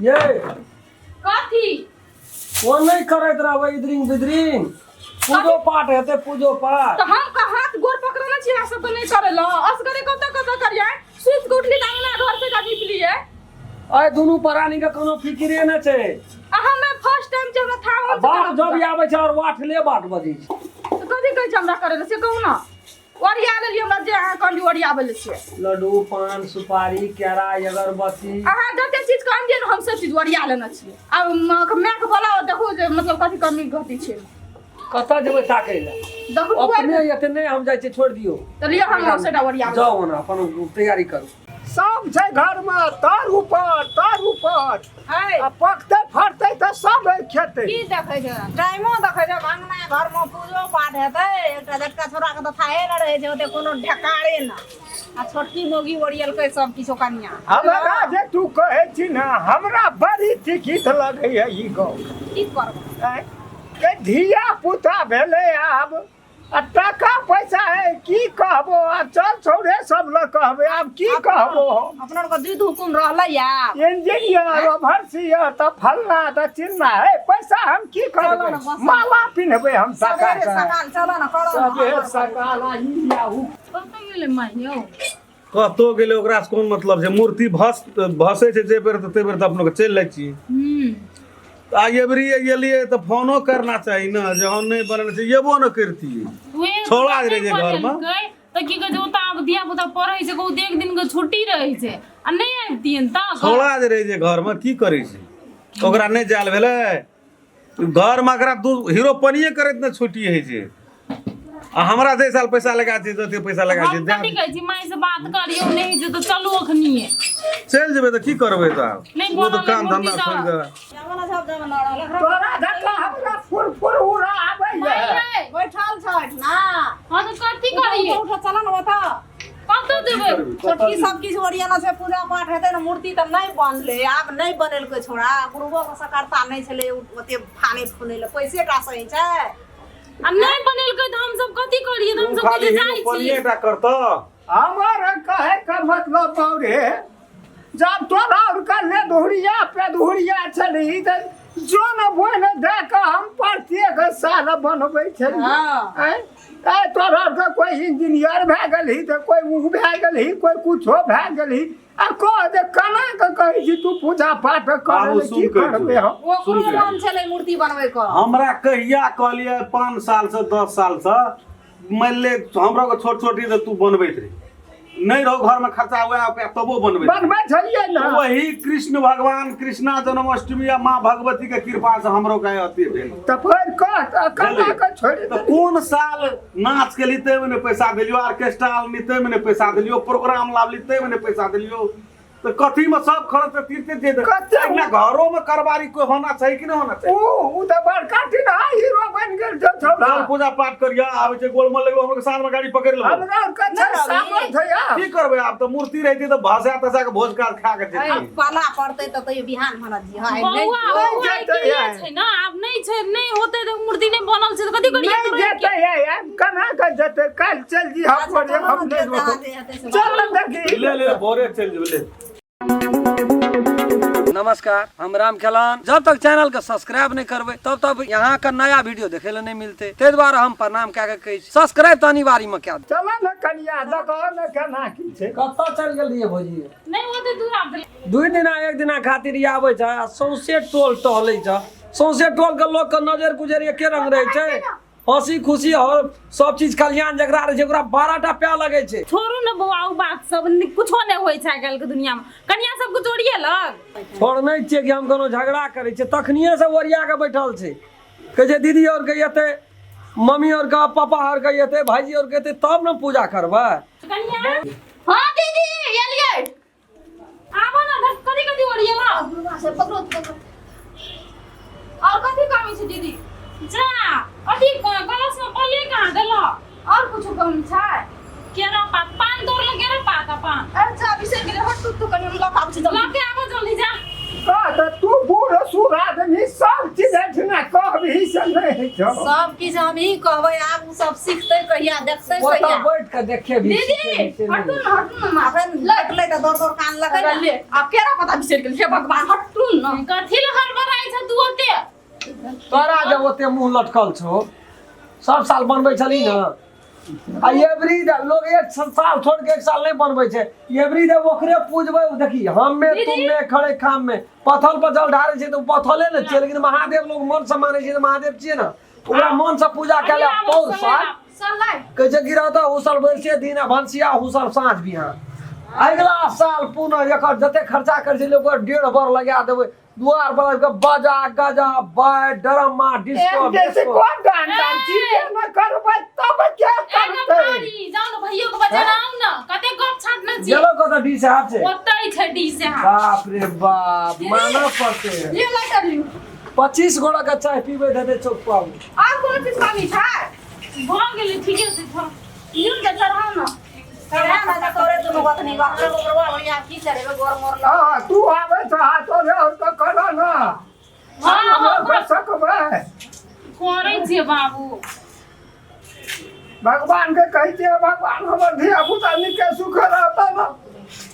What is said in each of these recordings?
ये कथी ओ नहि करैत रहबै इदरिंग बिदरिंग पूजो पाठ हेतै पूजो पाठ तऽ हम का हाथ गोर पकड़ने छी अहाँ सबके नहि करे ल असगरे कतऽ कतऽ करियै सुति के उठली तऽ अंगना घर से का निपलियै अय दुनू प्राणी के कोनो फिकिरे नहि छै आ हमे फर्स्ट टाइम छै हमरा था हम बाप जब आबै छै और वाठले बाट बजै छै तऽ कथी कहै छै हमरा करे लए से कहू ने ओरिया लेलियै हमरा जे अहाँ कहलियै ओरियाबै लए से लड्डू पान सुपारी केरा अगरबत्ती अहाँ जते चीज कहलियै ने हम सब चीज ओरिया लेने छियै आब मायके बोलाओ देखू जे मतलब कथी कमी घटी छै कतऽ जेबै ताकै लए देखू अपने एतने हम जाइ छियै छोड़ि दियौ तऽ लिअ हम सेटा ओरिया जाउ ओना अपन तैयारी करू सब छै घरमे तर ऊपर तर ऊपर है आ पकतै फड़तै तऽ सब खेतै की देखै छै टाइमो देखै छै अंगना घरमे पूजो पाठ हेतै एकटा झटका छोड़ाके तऽ थाहे नहि रहै छै ओते कोनो ढेकारे ने आ छोटकी मौगी ओरियलकै सब किछो कनिया हमरा जे तू कहै छी ने हमरा बड़ी तिखित लगैए ई गप की करबै आँय? के धिया पुता भेलै आब आ टाका पैसा है की कहबो आब चल छौड़े सब लग कहबे आब की कहबो हम अपना आरके जुद हुकुम रहलै आब इंजीनियर ओभरसियर तऽ फलना तऽ चिलना है पैसा हम की करबै माला पिन्हबै हम टाका सवेरे के सकाल चलो ने करो ने सबेर सकाल आ ई आ उ कतऽ गेलै माय यौ कतौ गेलै ओकरा से कोन मतलब छै मूर्ति भस भसै छै जे बेर तऽ ताहि बेर तऽ अपनो के चलि जाइ छियै तऽ आ एबरी एलियै तऽ फोनो करना चाही ने जे हम नहि बनल छै एबो ने करतियै छौड़ा जे रहै छै घरमे तऽ की कहै छै ओतऽ आब धिया पुता पढ़ै छै कहू एक दिन के छुट्टी रहै छै आ नहि आबितियन तऽ छौड़ा जे रहै छै घरमे की करै छै ओकरा नहि जायल भेलै घरमे एकरा दू हीरो पनिये करैत ने छुट्टी होइ छै आ हमरा जै साल पैसा लगा छै जते पैसा लगा छै हम कथी कहै छी माय से बात करियौ नहि होइ छै तऽ चलू अखनिये चलि जेबै तऽ की करबै तऽ आब नहि ओ तऽ बनल काम मूर्ति धंधा तऽ छोड़ि कऽ तोरा धक्का हमरा फुर फुर उड़ा आबैए माय बैठल छठ ना हँ तऽ कथी करियै उठ चल ने ओतऽ कतऽ जेबै छोटकी सब किछु ओरियाना छै पूजा पाठ हेतै ने मूर्ति तऽ नहि बनलै आब नहि बनेलकै छोड़ा गुरुओ के सकर्ता नहि छलै ओते फाने फुनै लए पैसे टा सही छै आ नहि बनेलकै तऽ हमसब कथी करियै तऽ तू हमसब खाली कथी हीरो जाइ छी पनिये टा करतऽ हमर कहै के मतलब बाउ रे जब तोरा और ले धुरिया पे धुरिया छली तऽ जोन बोन दए कऽ हम प्रत्येक साल बनबै छलियै हँ। आँय? आइ तोरा आरके कोइ इंजीनियर भए गेलही तऽ कोइ ओ भए गेलही कोइ कुछो भए गेलही आ कह जे केना कऽ कहै छी तू पूजा पाठ करे बाबू, लए सुन की कहै करबै छौ। हम ओकरो सुन के। मन छलै मूर्ति बनबै के हमरा कहिया कहलियै 5 सालसँ 10 सालसँ मानि ले हमरो के छोट छोट रही तऽ तू बनबैत रही नहि रहो घरमे खर्चा हुए रुपया तबो बनबैत रही। बनबै छलियै ने वही कृष्ण भगवान कृष्णा जन्माष्टमी आ माँ भगवती के कृपा से हमरो के अथी भेल तऽ फेर कह तऽ केना कऽ छोड़ि तऽ कोन साल नाच केली ताहिमे नहि पैसा देलियो ऑर्केस्ट्रा आनली ताहिमे नहि पैसा देलियो प्रोग्राम लाबली ताहिमे नहि पैसा देलियो तऽ कथीमे सब खर्च तऽ तीर्थे जे कते अपना घरोमे करबारी कोई होना चाही कि नहि होना चाही ऊ ऊ तऽ बड़का टीना हीरो बनि गेल छौ छौड़ा चल पूजा पाठ करिया आबै छै गोलमल लगलो हमरो साँझमे गाड़ी पकड़ि लेबो हमरा आरके छै सामर्थ या की करबै आब तऽ मूर्ति रहितै तऽ भसा तसा के भोज काज खा के जेतै पाला पड़तै तऽ तैयो बिहान भनत जी हँ नहि बौआ नहि बौआ जेतै एकेले आइ। छै ने आब नहि छै नहि होतै तऽ मूर्ति नहि बनल छै तऽ कथी करियै नहि जेतै आइ केना कऽ जेतै काल्हि चलि जी हम अच्छा, हम चलो नहि ने, रोकब जे हेतै से चल ने देखी ले ले भोरे चलि जेबै ले नमस्कार, हम राम खेलान। जब तक चैनल के सब्सक्राइब नहीं करबे तब तक यहाँ का नया वीडियो देखे ला नहीं मिलते, ते द्वारा हम प्रणाम कए के कहै छी सब्सक्राइब तऽ अनिवार्य में कए चल ने कनिया देखो ने केना की छै। कतऽ चलि गेल रहियै भौजी? नहि ओते दूर आब 2 दिना 1 दिना खातिर ई आबै छै आ सौंसे टोल टहलै छै। सौंसे टोल के लोक के नजर गुजर एके रंग रहै छै, हंसी खुशी और सब चीज कल्याण जकरा रहै छै ओकरा 12 टा पाय लगै छै। छोड़ू ने बौआ ओ बात सब, कुछो नहि होइ छै आइ काल्हि के दुनिया में। कनिया सब कुछ ओरियेलक? छोड़ने छियै कि हम कोनो झगड़ा करै छियै? तखनिए से ओरिया के बैठल छै, कहै छै दीदी और के एतै, मम्मी और के, पापा और के एतै, भाईजी और के एतै तब ने पूजा करबै। कनिया। हाँ दीदी, एलियै। आबो ने, देख कथी कथी ओरियेलक। से पकड़ो पकड़ो। और कथी कमी छै दीदी? जा अथी कलश में पल्ले कहाँ देलक? और कुछ कमी छै? केरा पात पान तोड़ल, केरा पात आ पान। अच्छा, बिसरि गेलै। हट तू कनि, हम लऽ कऽ आबै छी जल्दी। लऽ के आबो जल्दी, जा। कह तऽ तू बूढ़ सूढ़ आदमी सब चीज एहिठिना कहबही से नहि होइ छौ। सब किछु हम ही कहबै। आब ओ सब सिखतै कहिया, देखतै ओतऽ कहिया? बैठ के देखे भी दीदी, हटू ने, हटू ने माँ। अखन लटलै तऽ दौड़ दौड़ कान लगै ने। ले, आब केरा पता बिसरि गेल। हे भगवान, हट तू। सुनू न। कथी लए हड़बड़ाइ छ तू ओते? तोरा जब ओते मुंह लटकल छौ, सब साल बनबै छली ने, आ एवरी डे लोग एक साल छोड़ के एक साल नहीं बनबै छै। एवरी डे ओकरे पूजबै। देखी हम में तुम में खड़े खाम में पथल पर जल ढारै छै तऽ ओ पथले ने छियै, लेकिन महादेव लोग मन से मानै छै तऽ महादेव छियै ने, ओकरा मन से पूजा कएला पौर साल कहै छै गिरह तऽ हुसल बरसे दिन आ भनसिया हुसल साँझ बिहान। अगिला साल पुनः एकर जते खर्चा करै छै लोक, ओकर 1.5 बर लगा देबै दुआर पर आबि कऽ, बाजा गाजा बाय डरामा डिस्को। जैसे डिस्को। कोन डान डान चीज न करबै तब के एगो करतै? भारी जाउ ने, भैयो के बजेने आउ ने। कते गप छाँटने छी। गेलो कतऽ डी साहब छै? ओतै छै डी साहब। बाप रे बाप, मानऽ पड़तै। लिअ लाइटर लिअ। 25 गोड़ा के चाय पीबै देतै चौक पर। आर कोनो चीज कमी छै? भऽ गेलै, ठीके छै, थोड़ा लियौ ने, चढ़ाउ ने। चढ़ा ने तऽ तोरे दुनू गोतनी हमरे गोबरवा भैया की चढ़ेबै गोर मोर लग। हाँ, तू आबै छ तोरे और तो करो न। हँ हँ। कर सकबै? करै छियै बाबू। भगवान के कहै छियै, भगवान, हमर धिया पुता नीके सुख रहता न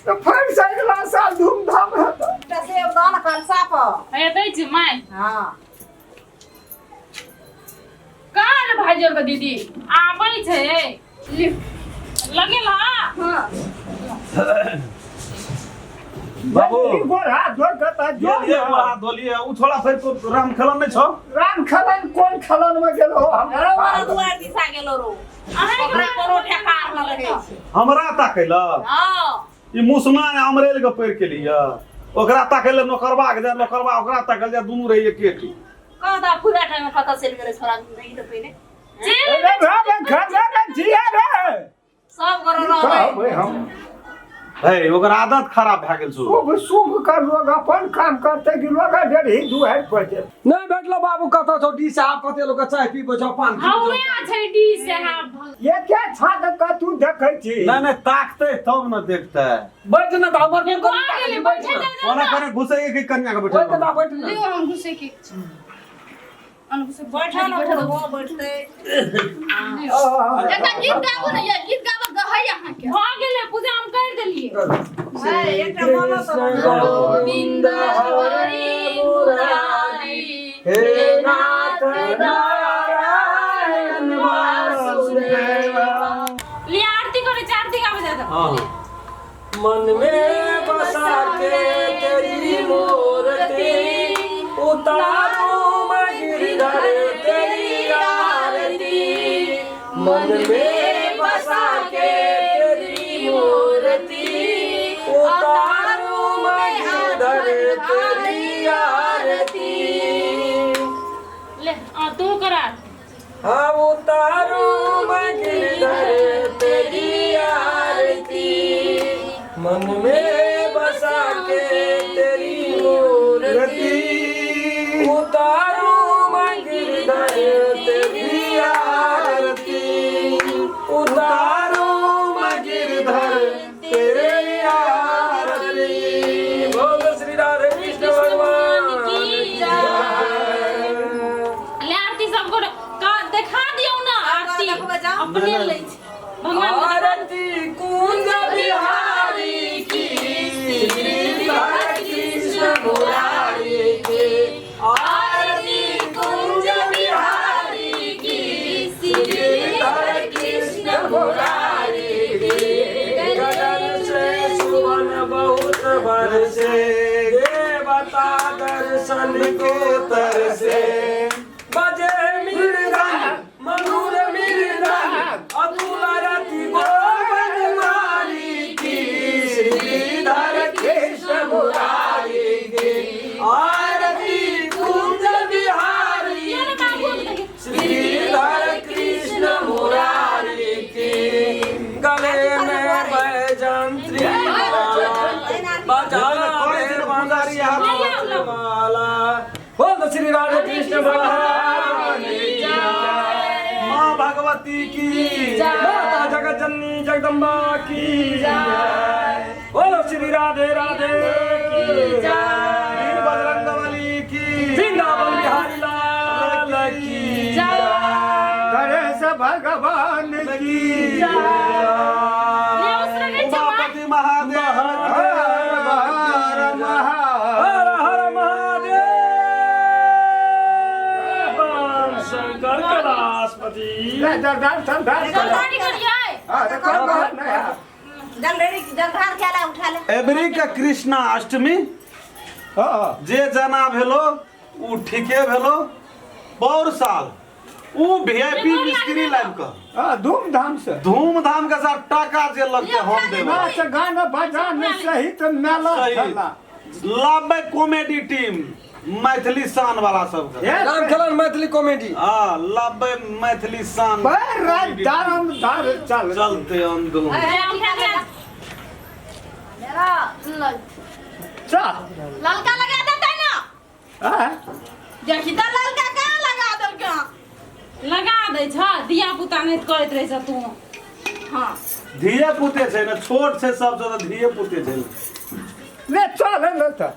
तऽ फेर से अगिला साल धूमधाम हेतै। एकटा सेब दऽ ने कलसा पर। हे दै छी माय। हँ। कहाँ रे भाईजी और के दीदी? आबै छै। लिअ। लगेल हँ। हँ। बाबू। ई गोर हाथ धो के तऽ जो। ये गोर हाथ धोलिए, उ छोड़ा फेर तो राम खेलन नहीं छौ। राम खेलन कोन खेलन में गेलो हम? रो वाला दुआर दिशा गेलो रो। अहाँके ओकरा कोनो ठेकार न रहै छै। हमरा ताकै ल? हँ। ई मुसना अमरेल के पढ़ के लिए ओकरा ताकै ले नौकरबा के जाय, नौकरबा ओकरा ताकै ले जाय, दुनू रहिए के ठीक। कह तऽ पूरा टाइम कतऽ चलि गेलै छोड़ा नहीं तऽ पहिने। चलि। अरे रे घर रे जिया रे। सब गोरो रहबै। कहबै हम। हे, ओकर आदत खराब भए गेल छौ। शुभ शुभ कर लोग अपन काम करते कि लोग डेढ़ी दुआरि पर जेतै। नहि भेटलो बाबू, कतऽ छौ डी साहब? कते लोक चाय पीबै छौ, पान पीबै छौ। हौवे छै डी साहब। ये क्या छात के तू देखै छी? नहीं नहीं, ताकते तब न देखते। बैठ ने तऽ हमर मुँह भऽ कनी गेलै, बैठ बैठे ने। दे। ओना कने घुसे के कन्या के ओहि बैठे। के दा बैठ ने। लिअ, हम घुसे के अनु घुसे। बैठल ने बुढ़बो बैठतै। एकटा गीत गाबू ने ये, गीत गाबऽ गहै अहाँके। भऽ गेलै पूजा, हम करि देलियै। है, एकटा मनो कृष्ण तऽ गोविंद हरे मुरारी, हे नाथ नारायण वासुदेव। लिअ, आरती करै छी, आरती गाबै जाय। हाँ। मन में बसा के तेरी मूर्ति, उतारूं मैं गिरधर तेरी आरती। मन में बसा के तेरी मूर्ति, उतारूं मैं गिरधर तेरी आरती। ले आ, तू कर आरती। हाँ, उतारूं मैं गिरधर तेरी आरती, मन में बसा के तेरी मूर्ति, उतारूं मैं गिरधर तेरी आरती, उतारूं मैं गिरधर तेरी आरती। बोल श्री राधे कृष्ण भगवान की जय। ले आरती सब गोटे देखा दियौ ने आरती। देखबै जाउ। अपने लै छै भगवान के देखा। आरती कुंज बिहारी की, श्री कृष्ण मुरारी की। आरती कुंज बिहारी की, श्री कृष्ण मुरारी की। गगन से सुवन बहुत बरसे, देवता दर्शन को तरसे। बजे मृदंग मधुर मृदंग, अतुल रति गोविंद की, श्रीधर कृष्ण मुरारी की। आरती कुंज बिहारी दियौ ने बाबू की, के। श्रीधर कृष्ण मुरारी की। गले में वैजयंती माला, बजावे बंसी माला। बोल श्री राधे कृष्ण भगवान की जय। माँ भगवती की। माता जगत जननी जगदम्बा की जय। बोलो श्री राधे राधे की जय। वीर बजरंगबली की। वृंदावन बिहारी लाल की जय। गणेश भगवान की। ले उसरे गई छै माँ। उमापति महादेव। हर हर महा हर हर ले जलधार ठंडा जलधारी करियै हां तऽ कर कर नहीं जलधारी जलधार खेला उठा ले एबरी के कृष्णा अष्टमी हां जे जना भेलो उ ठीके भेलो पौर साल उ वीआईपी मिस्त्री लाबि कऽ हां धूमधाम से धूमधाम के साथ टाका जे लगतै हम देबै नाच गाना बजान सहित मेला सही। ठेला लाबे कॉमेडी टीम मैथिली शान वाला सबके हे राम खेलन मैथिली कॉमेडी हाँ लाबे मैथिली शान भरि राति दारम दार चल चलते अंदर चल ललका लगा देतै ना आँय? देखी तऽ ललका कहाँ लगा देलकै लगा दै छ धिया पुता नहि करैत रहै छ तू हँ धिये पुते छै ने छोट छै सबसँ तऽ धिये पुते छै ले चल ने तऽ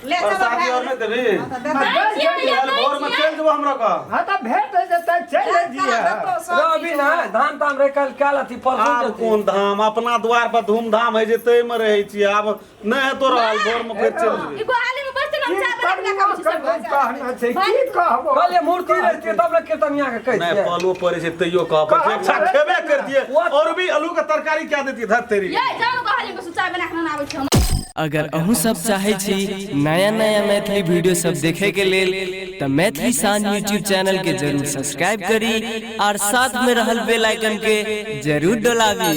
ले चलो प्रसादी और नहि देबही हाँ, छियै, काल्हि भोर में चलि जेबो हमरा कऽ हाँ तऽ भेट जेतै चलि दिहे रवि ना धान ताम रे कल काल अथी परसों आब जेतै। कोन धाम अपना द्वार पर धूमधाम होइ छै ताहिमे रहै छियै आब नहि हेतो रहल भोर में फेर चलि जेबै ई गोहाली में बैसते ना चाय बना के खाबै छी सब कहना छै की कहबो कहलियै मूर्ति रहतियै तब ने कीर्तनिया के नहि कहितियै पलो पड़े छै तैयो कह पड़ै छै अच्छा खेबे करतियै और भी आलू के तरकारी क्या देतियै धत तेरी ये जानो गोहाली में चाय बना के आबै छी हम अगर अहूँ सब चाहै छी नया नया मैथिली वीडियो सब देखे के लेल तऽ मैथिली शान यूट्यूब चैनल के जरूर सब्सक्राइब करी और साथ में रहल बेल आइकन के जरूर डोलाबी।